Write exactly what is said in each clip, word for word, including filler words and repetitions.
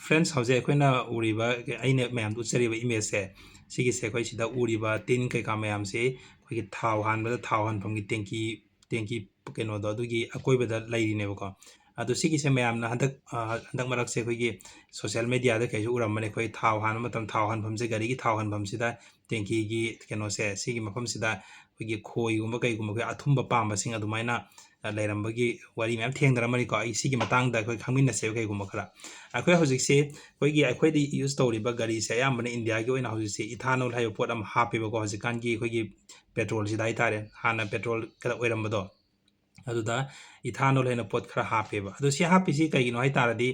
Friends, ꯍꯧꯖꯤꯛ ꯑꯩꯈꯣꯏꯅ ꯎꯔꯤꯕ, ꯑꯩꯅ ꯃꯌꯥꯝꯗ ꯎꯠꯆꯔꯤꯕ ꯏꯃꯦꯖꯁꯦ, ꯁꯤꯒꯤꯁꯦ ꯑꯩꯈꯣꯏ ꯁꯤꯗ ꯎꯔꯤꯕ ꯇꯤꯟ ꯀꯩꯀꯥ ꯃꯌꯥꯝꯁꯤ ꯑꯩꯈꯣꯏꯒꯤ ꯊꯥꯎ ꯍꯥꯟꯕꯗ ꯊꯥꯎ ꯍꯥꯟꯐꯝꯒꯤ ꯇꯦꯡꯀꯤ, ꯇꯦꯡꯀꯤ ꯀꯩꯅꯣꯗꯣ, ꯑꯗꯨꯒꯤ ꯑꯀꯣꯏꯕꯗ ꯂꯩꯔꯤꯅꯦꯕꯀꯣ꯫ ꯑꯗꯣ ꯁꯤꯒꯤꯁꯦ ꯃꯌꯥꯝꯅ ꯍꯟꯗꯛ, ꯑ, ꯍꯟꯗꯛ ꯃꯔꯛꯁꯦ ꯑꯩꯈꯣꯏꯒꯤ ꯁꯣꯁꯦꯜ ꯃꯦꯗꯤꯌꯥꯗ ꯀꯩꯁꯨ ꯎꯔꯝꯕꯅꯦ, ꯑꯩꯈꯣꯏ ꯊꯥꯎ ꯍꯥꯟꯕ ꯃꯇꯝ, ꯊꯥꯎ ꯍꯥꯟꯐꯝꯁꯦ, ꯒꯥꯔꯤꯒꯤ ꯊꯥꯎ ꯍꯥꯟꯐꯝꯁꯤꯗ ꯇꯦꯡꯀꯤꯒꯤ ꯀꯩꯅꯣꯁꯦ, ꯁꯤꯒꯤ ꯃꯐꯝꯁꯤꯗ ꯑꯩꯈꯣꯏꯒꯤ ꯈꯣꯏꯒꯨꯝꯕ ꯀꯩꯒꯨꯝꯕ, ꯑꯩꯈꯣꯏ ꯑꯊꯨꯝꯕ ꯄꯥꯝꯕꯁꯤꯡ ꯑꯗꯨꯃꯥꯏꯅ, ꯑ, ꯂꯩꯔꯝꯕꯒꯤ ꯋꯥꯔꯤ ꯃꯌꯥꯝ ꯊꯦꯡꯅꯔꯝꯃꯅꯤꯀꯣ꯫ ꯑꯩ ꯁꯤꯒꯤ ꯃꯇꯥꯡꯗ ꯑꯩꯈꯣꯏ ꯈꯪꯃꯤꯟꯅꯁꯦꯕ ꯀꯩꯒꯨꯝꯕ ꯈꯔ꯫ ꯑꯩꯈꯣꯏ ꯍꯧꯖꯤꯛꯁꯦ ꯑꯩꯈꯣꯏꯒꯤ, ꯑꯩꯈꯣꯏꯗ ꯌꯨꯁ ꯇꯧꯔꯤꯕ ꯒꯥꯔꯤꯁꯦ ꯑꯌꯥꯝꯕꯅ ꯏꯟꯗꯤꯌꯥꯒꯤ ꯑꯣꯏꯅ ꯍꯧꯖꯤꯛꯁꯦ ethanol ꯍꯥꯏꯕ ꯄꯣꯠ ꯑꯃ ꯍꯥꯞꯄꯦꯕꯀꯣ, ꯍꯧꯖꯤꯛꯀꯥꯟꯒꯤ ꯑꯩꯈꯣꯏꯒꯤ ꯄꯦꯇ꯭ꯔꯣꯜꯁꯤꯗ ꯍꯥꯏꯇꯥꯔꯦ, ꯍꯥꯟꯅ ꯄꯦꯇ꯭ꯔꯣꯜ ꯈꯔ ꯑꯣꯏꯔꯝꯕꯗꯣ꯫ ꯑꯗꯨꯗ ethanol ꯍꯥꯏꯅ ꯄꯣꯠ ꯈꯔ ꯍꯥꯞꯄꯦꯕ꯫ ꯑꯗꯣ ꯁꯤ ꯍꯥꯞꯄꯤꯁꯤ ꯀꯩꯒꯤꯅꯣ ꯍꯥꯏ ꯇꯥꯔꯗꯤ,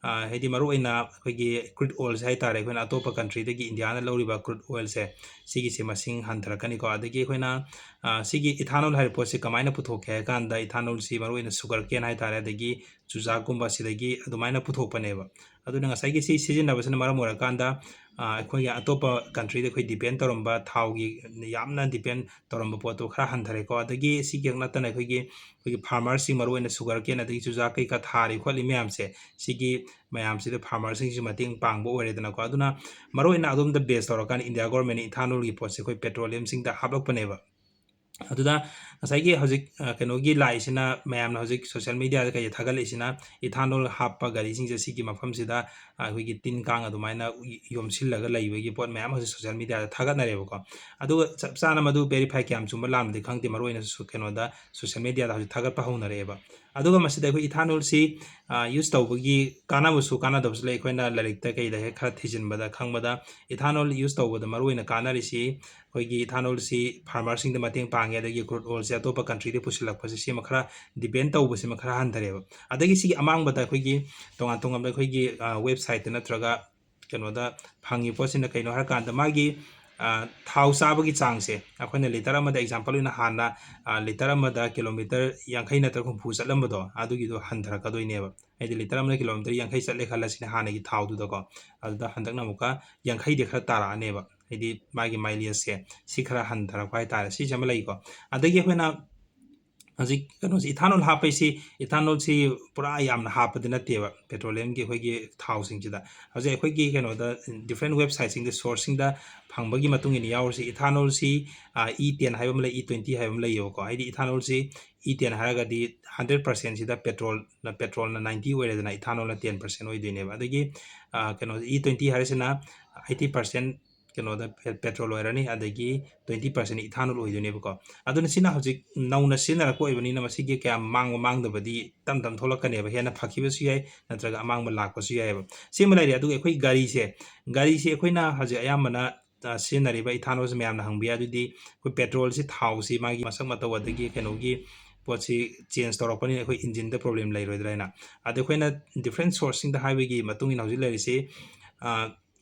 ꯑ, ꯍꯥꯏꯗꯤ ꯃꯔꯨꯑꯣꯏꯅ ꯑꯩꯈꯣꯏꯒꯤ crude oilꯁꯦ ꯍꯥꯏ ꯇꯥꯔꯦ, ꯑꯩꯈꯣꯏꯅ ꯑꯇꯣꯞꯄ countryꯗꯒꯤ ꯏꯟꯗꯤꯌꯥꯅ ꯂꯧꯔꯤꯕ crude oilꯁꯦ, ꯁꯤꯒꯤꯁꯦ ꯃꯁꯤꯡ ꯍꯟꯊꯔꯛꯀꯅꯤꯀꯣ꯫ ꯑꯗꯒꯤ ꯑꯩꯈꯣꯏꯅ, ꯑ, ꯁꯤꯒꯤ ethanol ꯍꯥꯏꯔꯤꯕ ꯄꯣꯠꯁꯤ ꯀꯃꯥꯏꯅ ꯄꯨꯊꯣꯛꯀꯦ ꯍꯥꯏ ꯀꯥꯟꯗ, ethanolꯁꯤ ꯃꯔꯨꯑꯣꯏꯅ sugar cane ꯍꯥꯏ ꯇꯥꯔꯦ, ꯑꯗꯒꯤ ꯆꯨꯖꯥꯛꯀꯨꯝꯕ ꯁꯤꯗꯒꯤ ꯑꯗꯨꯃꯥꯏꯅ ꯄꯨꯊꯣꯛꯄꯅꯦꯕ꯫ ꯑꯗꯨꯅ ꯉꯁꯥꯏꯒꯤ ꯁꯤ ꯁꯤꯖꯤꯟꯅꯕꯁꯤꯅ ꯃꯔꯝ ꯑꯣꯏꯔꯀꯥꯟꯗ, ꯑ, ꯑꯩꯈꯣꯏꯒꯤ ꯑꯇꯣꯞꯄ countryꯗ ꯑꯩꯈꯣꯏ depend ꯇꯧꯔꯝꯕ, ꯊꯥꯎꯒꯤ ꯌꯥꯝꯅ depend ꯇꯧꯔꯝꯕ ꯄꯣꯠꯇꯣ ꯈꯔ ꯍꯟꯊꯔꯦꯀꯣ꯫ ꯑꯗꯒꯤ ꯁꯤꯈꯛ ꯅꯠꯇꯅ ꯑꯩꯈꯣꯏꯒꯤ, ꯑꯩꯈꯣꯏꯒꯤ farmerꯁꯤꯡ, ꯃꯔꯨꯑꯣꯏꯅ sugar cane ꯑꯗꯒꯤ ꯆꯨꯖꯥꯛ ꯀꯩꯀꯥ ꯊꯥꯔꯤ ꯈꯣꯠꯂꯤ ꯃꯌꯥꯝꯁꯦ, ꯁꯤꯒꯤ ꯃꯌꯥꯝꯁꯤꯗ farmerꯁꯤꯡꯁꯨ ꯃꯇꯦꯡ ꯄꯥꯡꯕ ꯑꯣꯏꯔꯦꯗꯅꯀꯣ꯫ ꯑꯗꯨꯅ ꯃꯔꯨꯑꯣꯏꯅ ꯑꯗꯣꯝꯗ base ꯇꯧꯔꯀꯥꯟꯗ ꯏꯟꯗꯤꯌꯥ ꯒꯣꯔꯃꯦꯟꯅ ethanolꯒꯤ ꯄꯣꯠꯁꯦ ꯑꯩꯈꯣꯏ petroleumꯁꯤꯡꯗ ꯍꯥꯞꯂꯛꯄꯅꯦꯕ꯫ ꯑꯗꯨꯗ ꯉꯁꯥꯏꯒꯤ ꯍꯧꯖꯤꯛ, ꯑ, ꯀꯩꯅꯣꯒꯤ ꯂꯥꯛꯏꯁꯤꯅ, ꯃꯌꯥꯝꯅ ꯍꯧꯖꯤꯛ social mediaꯗ ꯀꯩꯗ ꯊꯥꯒꯠꯂꯛꯏꯁꯤꯅ ethanol ꯍꯥꯞꯄ ꯒꯥꯔꯤꯁꯤꯡꯁꯦ ꯁꯤꯒꯤ ꯃꯐꯝꯁꯤꯗ, ꯑ, ꯑꯩꯈꯣꯏꯒꯤ ꯇꯤꯟ ꯀꯥꯡ ꯑꯗꯨꯃꯥꯏꯅ ꯌꯣꯝꯁꯤꯜꯂꯒ ꯂꯩꯕꯒꯤ ꯄꯣꯠ ꯃꯌꯥꯝ ꯍꯧꯖꯤꯛ social mediaꯗ ꯊꯥꯒꯠꯅꯔꯦꯕꯀꯣ꯫ ꯑꯗꯨꯒ ꯆꯞ ꯆꯥꯅ ꯃꯗꯨ verify ꯀꯌꯥꯝ ꯆꯨꯝꯕ ꯂꯥꯟꯕꯗꯤ ꯈꯪꯗꯦ, ꯃꯔꯨꯑꯣꯏꯅ ꯁꯨ-, ꯀꯩꯅꯣꯗ social mediaꯗ ꯍꯧꯖꯤꯛ ꯊꯥꯒꯠꯄ ꯍꯧꯅꯔꯛꯑꯦꯕ꯫ ꯑꯗꯨꯒ ꯃꯁꯤꯗ ꯑꯩꯈꯣꯏ ethanolꯁꯤ, ꯑ, use ꯇꯧꯕꯒꯤ ꯀꯥꯟꯅꯕꯁꯨ ꯀꯥꯟꯅꯗꯕꯁꯨ ꯂꯩ꯫ ꯑꯩꯈꯣꯏꯅ ꯂꯥꯏꯔꯤꯛꯇ ꯀꯩꯗ ꯍꯦꯛ ꯈꯔ ꯊꯤꯖꯤꯟꯕꯗ ꯈꯪꯕꯗ ethanol use ꯇꯧꯕꯗ ꯃꯔꯨꯑꯣꯏꯅ ꯀꯥꯟꯅꯔꯤꯁꯤ ꯑꯩꯈꯣꯏꯒꯤ ethanolꯁꯤ farmerꯁꯤꯡꯗ ꯃꯇꯦꯡ ꯄꯥꯡꯉꯦ, ꯑꯗꯒꯤ crude oilꯁꯦ ꯑꯇꯣꯞꯄ countryꯗꯒꯤ ꯄꯨꯁꯤꯜꯂꯛꯄꯁꯦ ꯁꯤꯃ ꯈꯔ depend ꯇꯧꯕꯁꯤꯃ ꯈꯔ ꯍꯟꯊꯔꯦꯕ꯫ ꯑꯗꯒꯤ ꯁꯤꯒꯤ ꯑꯃꯥꯡꯕꯗ ꯑꯩꯈꯣꯏꯒꯤ ꯇꯣꯉꯥꯟ ꯇꯣꯉꯥꯟꯕ ꯑꯩꯈꯣꯏꯒꯤ, ꯑ, websiteꯇ ꯅꯠꯇ꯭ꯔꯒ ꯀꯩꯅꯣꯗ ꯐꯪꯉꯤ ꯄꯣꯠꯁꯤꯅ ꯀꯩꯅꯣ ꯍꯥꯏꯔꯀꯥꯟꯗ ꯃꯥꯒꯤ, ꯑ, ꯊꯥꯎ ꯆꯥꯕꯒꯤ ꯆꯥꯡꯁꯦ ꯑꯩꯈꯣꯏꯅ litre ꯑꯃꯗ example ꯑꯣꯏꯅ ꯍꯥꯟꯅ, ꯑ, litre ꯑꯃꯗ kilometre ꯌꯥꯡꯈꯩ ꯅꯠꯇ꯭ꯔꯒ ꯍꯨꯝꯐꯨ ꯆꯠꯂꯝꯕꯗꯣ ꯑꯗꯨꯒꯤꯗꯣ ꯍꯟꯊꯔꯛꯀꯗꯣꯏꯅꯦꯕ꯫ ꯍꯥꯏꯗꯤ litre ꯑꯃꯗ kilometre ꯌꯥꯡꯈꯩ ꯆꯠꯂꯦ ꯈꯜꯂꯁꯤꯅꯦ ꯍꯥꯟꯅꯒꯤ ꯊꯥꯎꯗꯨꯗꯀꯣ, ꯑꯗꯨꯗ ꯍꯟꯗꯛꯅ ꯑꯃꯨꯛꯀ ꯌꯥꯡꯈꯩꯗꯤ ꯈꯔ ꯇꯥꯔꯛꯑꯅꯦꯕ꯫ ꯍꯥꯏꯗꯤ ꯃꯥꯒꯤ mileageꯁꯦ ꯁꯤ ꯈꯔ ꯍꯟꯊꯔꯛꯄ ꯍꯥꯏꯇꯥꯔꯦ, ꯁꯤꯁꯦ ꯑꯃ ꯂꯩꯀꯣ꯫ ꯑꯗꯒꯤ ꯑꯩꯈꯣꯏꯅ ꯍꯧꯖꯤꯛ ꯀꯩꯅꯣꯁꯤ, ethanol ꯍꯥꯞꯄꯩꯁꯤ, ethanolꯁꯤ ꯄꯨꯔꯥ ꯌꯥꯝꯅ ꯍꯥꯞꯄꯗꯤ ꯅꯠꯇꯦꯕ petroleumꯒꯤ ꯑꯩꯈꯣꯏꯒꯤ ꯊꯥꯎꯁꯤꯡꯁꯤꯗ꯫ ꯍꯧꯖꯤꯛ ꯑꯩꯈꯣꯏꯒꯤ ꯀꯩꯅꯣꯗ, different websiteꯁꯤꯡꯗ, sourceꯁꯤꯡꯗ ꯐꯪꯕꯒꯤ ꯃꯇꯨꯡ ꯏꯟꯅ ꯌꯥꯎꯔꯤꯁꯤ, ethanolꯁꯤ E ten ꯍꯥꯏꯕ ꯑꯃ ꯂꯩ, E twenty ꯍꯥꯏꯕ ꯑꯃ ꯂꯩꯌꯦꯕꯀꯣ꯫ ꯍꯥꯏꯗꯤ ethanolꯁꯤ E ten ꯍꯥꯏꯔꯒꯗꯤ hundred percentꯁꯤꯗ petrolꯅ, petrolꯅ ninety ꯑꯣꯏꯔꯦꯗꯅ, ethanolꯅ ten percent ꯑꯣꯏꯗꯣꯏꯅꯦꯕ꯫ ꯑꯗꯒꯤ ꯀꯩꯅꯣ, E twenty ꯍꯥꯏꯔꯤꯁꯤꯅ eighty percent ꯀꯩꯅꯣꯗ petrol ꯑꯣꯏꯔꯅꯤ, ꯑꯗꯒꯤ twenty percent ethanol ꯑꯣꯏꯗꯣꯏꯅꯦꯕꯀꯣ꯫ ꯑꯗꯨꯅ ꯁꯤꯅ ꯍꯧꯖꯤꯛ ꯅꯧꯅ ꯁꯤꯖꯤꯟꯅꯔꯛꯄ ꯑꯣꯏꯕꯅꯤꯅ ꯃꯁꯤꯒꯤ ꯀꯌꯥꯝ ꯃꯥꯡꯕ ꯃꯥꯡꯗꯕꯗꯤ ꯇꯞ ꯇꯞ ꯊꯣꯛꯂꯛꯀꯅꯦꯕ, ꯍꯦꯟꯅ ꯐꯈꯤꯕꯁꯨ ꯌꯥꯏ, ꯅꯠꯇ꯭ꯔꯒ ꯑꯃꯥꯡꯕ ꯂꯥꯛꯄꯁꯨ ꯌꯥꯏꯑꯕ꯫ ꯁꯤꯃ ꯂꯩꯔꯦ꯫ ꯑꯗꯨꯒ ꯑꯩꯈꯣꯏ ꯒꯥꯔꯤꯁꯦ, ꯒꯥꯔꯤꯁꯦ ꯑꯩꯈꯣꯏꯅ ꯍꯧꯖꯤꯛ ꯑꯌꯥꯝꯕꯅ ꯁꯤꯖꯤꯟꯅꯔꯤꯕ ethanolꯁꯦ ꯃꯌꯥꯝꯅ ꯍꯪꯕ ꯌꯥꯏ꯫ ꯑꯗꯨꯗꯤ ꯑꯩꯈꯣꯏ petrolꯁꯤ, ꯊꯥꯎꯁꯤ, ꯃꯥꯒꯤ ꯃꯁꯛ ꯃꯇꯧ ꯑꯗꯒꯤ ꯀꯩꯅꯣꯒꯤ ꯄꯣꯠꯁꯤ change ꯇꯧꯔꯛꯄꯅꯤꯅ ꯑꯩꯈꯣꯏ engineꯗ problem ꯂꯩꯔꯣꯏꯗ꯭ꯔꯥ ꯍꯥꯏꯅ꯫ ꯑꯗ ꯑꯩꯈꯣꯏꯅ different sourceꯁꯤꯡꯗ ꯍꯥꯏꯕꯒꯤ ꯃꯇꯨꯡ ꯏꯟꯅ ꯍꯧꯖꯤꯛ ꯂꯩꯔꯤꯁꯤ,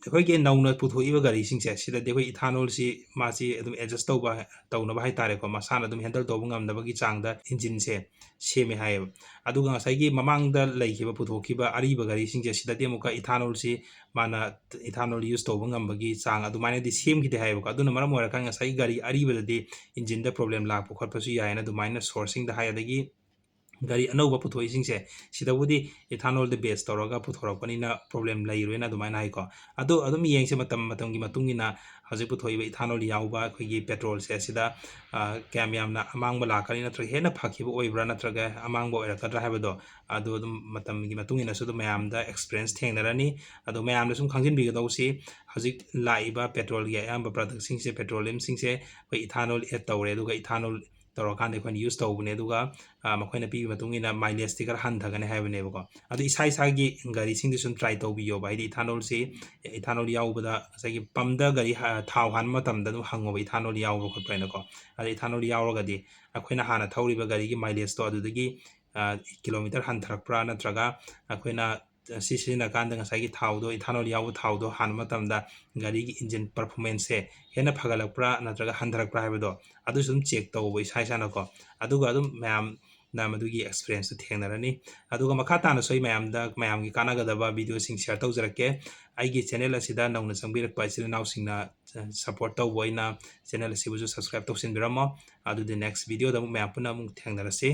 ꯑꯩꯈꯣꯏꯒꯤ ꯅꯧꯅ ꯄꯨꯊꯣꯛꯏꯕ ꯒꯥꯔꯤꯁꯤꯡꯁꯦ, ꯁꯤꯗꯗꯤ ꯑꯩꯈꯣꯏ ethanolꯁꯤ ꯃꯥꯁꯤ ꯑꯗꯨꯝ adjust ꯇꯧꯕ, ꯇꯧꯅꯕ ꯍꯥꯏꯇꯥꯔꯦꯀꯣ, ꯃꯁꯥꯅ ꯑꯗꯨꯝ handle ꯇꯧꯕ ꯉꯝꯅꯕꯒꯤ ꯆꯥꯡꯗ engineꯁꯦ ꯁꯦꯝꯃꯦ ꯍꯥꯏꯌꯦꯕ꯫ ꯑꯗꯨꯒ ꯉꯁꯥꯏꯒꯤ ꯃꯃꯥꯡꯗ ꯂꯩꯈꯤꯕ, ꯄꯨꯊꯣꯛꯈꯤꯕ ꯑꯔꯤꯕ ꯒꯥꯔꯤꯁꯤꯡꯁꯦ, ꯁꯤꯗꯗꯤ ꯑꯃꯨꯛꯀ ethanolꯁꯤ ꯃꯥꯅ ethanol use ꯇꯧꯕ ꯉꯝꯕꯒꯤ ꯆꯥꯡ ꯑꯗꯨꯃꯥꯏꯅꯗꯤ ꯁꯦꯝꯈꯤꯗꯦ ꯍꯥꯏꯌꯦꯕꯀꯣ꯫ ꯑꯗꯨꯅ ꯃꯔꯝ ꯑꯣꯏꯔꯀꯥꯟꯗ ꯉꯁꯥꯏꯒꯤ ꯒꯥꯔꯤ ꯑꯔꯤꯕꯗꯗꯤ engineꯗ problem ꯂꯥꯛꯄ ꯈꯣꯠꯄꯁꯨ ꯌꯥꯏꯅ ꯑꯗꯨꯃꯥꯏꯅ sourceꯁꯤꯡꯗ ꯍꯥꯏ꯫ ꯑꯗꯒꯤ ꯒꯥꯔꯤ ꯑꯅꯧꯕ ꯄꯨꯊꯣꯛꯏꯁꯤꯡꯁꯦ, ꯁꯤꯗꯕꯨꯗꯤ ethanolꯗ base ꯇꯧꯔꯒ ꯄꯨꯊꯣꯔꯛꯄꯅꯤꯅ problem ꯂꯩꯔꯣꯏꯅ ꯑꯗꯨꯃꯥꯏꯅ ꯍꯥꯏꯀꯣ꯫ ꯑꯗꯣ ꯑꯗꯨꯝ ꯌꯦꯡꯁꯦ, ꯃꯇꯝ ꯃꯇꯝꯒꯤ ꯃꯇꯨꯡ ꯏꯟꯅ ꯍꯧꯖꯤꯛ ꯄꯨꯊꯣꯛꯏꯕ ethanol ꯌꯥꯎꯕ ꯑꯩꯈꯣꯏꯒꯤ petrolꯁꯦ, ꯁꯤꯗ ꯀꯌꯥꯝ ꯌꯥꯝꯅ ꯑꯃꯥꯡꯕ ꯂꯥꯛꯀꯅꯤ, ꯅꯠꯇ꯭ꯔꯒ ꯍꯦꯟꯅ ꯐꯈꯤꯕ ꯑꯣꯏꯕ꯭ꯔꯥ, ꯅꯠꯇ꯭ꯔꯒ ꯑꯃꯥꯡꯕ ꯑꯣꯏꯔꯛꯀꯗ꯭ꯔꯥ ꯍꯥꯏꯕꯗꯣ, ꯑꯗꯨ ꯑꯗꯨꯝ ꯃꯇꯝꯒꯤ ꯃꯇꯨꯡ ꯏꯟꯅꯁꯨ ꯑꯗꯨꯝ ꯃꯌꯥꯝꯗ experience ꯊꯦꯡꯅꯔꯅꯤ꯫ ꯑꯗꯣ ꯃꯌꯥꯝꯅ ꯁꯨꯝ ꯈꯪꯖꯤꯟꯕꯤꯒꯗꯧꯁꯤ, ꯍꯧꯖꯤꯛ ꯂꯥꯛꯏꯕ petrolꯒꯤ ꯑꯌꯥꯝꯕ productꯁꯤꯡꯁꯦ, petroleumꯁꯤꯡꯁꯦ ꯑꯩꯈꯣꯏ ethanol add ꯇꯧꯔꯦ, ꯑꯗꯨꯒ ethanol ꯇꯧꯔꯀꯥꯟꯗ ꯑꯩꯈꯣꯏꯅ use ꯇꯧꯕꯅꯦ꯫ ꯑꯗꯨꯒ ꯃꯈꯣꯏꯅ ꯄꯤꯕ ꯃꯇꯨꯡ ꯏꯟꯅ mileageꯇꯤ ꯈꯔ ꯍꯟꯊꯒꯅꯤ ꯍꯥꯏꯕꯅꯦꯕꯀꯣ꯫ ꯑꯗꯨ ꯏꯁꯥ ꯏꯁꯥꯒꯤ ꯒꯥꯔꯤꯁꯤꯡꯗꯤ ꯁꯨꯝ try ꯇꯧꯕꯤꯌꯣꯕ꯫ ꯍꯥꯏꯗꯤ ethanolꯁꯤ, ethanol ꯌꯥꯎꯕꯗ ꯉꯁꯥꯏꯒꯤ pumpꯇ ꯒꯥꯔꯤ ꯊꯥꯎ ꯍꯥꯟꯕ ꯃꯇꯝꯗ ꯑꯗꯨꯝ ꯍꯪꯉꯣꯕ, ethanol ꯌꯥꯎꯕ꯭ꯔꯥ ꯈꯣꯠꯄ꯭ꯔꯥ ꯍꯥꯏꯅꯀꯣ꯫ ꯑꯗ ethanol ꯌꯥꯎꯔꯒꯗꯤ ꯑꯩꯈꯣꯏꯅ ꯍꯥꯟꯅ ꯊꯧꯔꯤꯕ ꯒꯥꯔꯤꯒꯤ mileageꯇꯣ ꯑꯗꯨꯗꯒꯤ kilometre ꯍꯟꯊꯔꯛꯄ꯭ꯔꯥ, ꯅꯠꯇ꯭ꯔꯒ ꯑꯩꯈꯣꯏꯅ ꯁꯤ ꯁꯤꯖꯤꯟꯅꯀꯥꯟꯗ ꯉꯁꯥꯏꯒꯤ ꯊꯥꯎꯗꯣ, ethanol ꯌꯥꯎꯕ ꯊꯥꯎꯗꯣ ꯍꯥꯟꯕ ꯃꯇꯝꯗ ꯒꯥꯔꯤꯒꯤ engine performanceꯁꯦ ꯍꯦꯟꯅ ꯐꯒꯠꯂꯛꯄ꯭ꯔꯥ ꯅꯠꯇ꯭ꯔꯒ ꯍꯟꯊꯔꯛꯄ꯭ꯔꯥ ꯍꯥꯏꯕꯗꯣ, ꯑꯗꯨꯁꯨ ꯑꯗꯨꯝ check ꯇꯧꯕ ꯏꯁꯥ ꯏꯁꯥꯅꯀꯣ꯫ ꯑꯗꯨꯒ ꯑꯗꯨꯝ ꯃꯌꯥꯝ ꯅ ꯃꯗꯨꯒꯤ experience ꯇꯨ ꯊꯦꯡꯅꯔꯅꯤ꯫ ꯑꯗꯨꯒ ꯃꯈꯥ ꯇꯥꯅꯁꯨ ꯑꯩ ꯃꯌꯥꯝꯗ, ꯃꯌꯥꯝꯒꯤ ꯀꯥꯟꯅꯒꯗꯕ video ꯁꯤꯡ share ꯇꯧꯖꯔꯛꯀꯦ꯫ ꯑꯩꯒꯤ channel ꯑꯁꯤꯗ ꯅꯧꯅ ꯆꯪꯕꯤꯔꯛꯄ ꯏꯆꯤꯜ ꯏꯅꯥꯎꯁꯤꯡꯅ, ꯑ, support ꯇꯧꯕ ꯑꯣꯏꯅ channel ꯑꯁꯤꯕꯨꯁꯨ subscribe ꯇꯧꯁꯤꯟꯕꯤꯔꯝꯃꯣ꯫ ꯑꯗꯨꯗꯤ next video ꯗ ꯑꯃꯨꯛ ꯃꯌꯥꯝ ꯄꯨꯟꯅ ꯑꯃꯨꯛ ꯊꯦꯡꯅꯔꯁꯤ꯫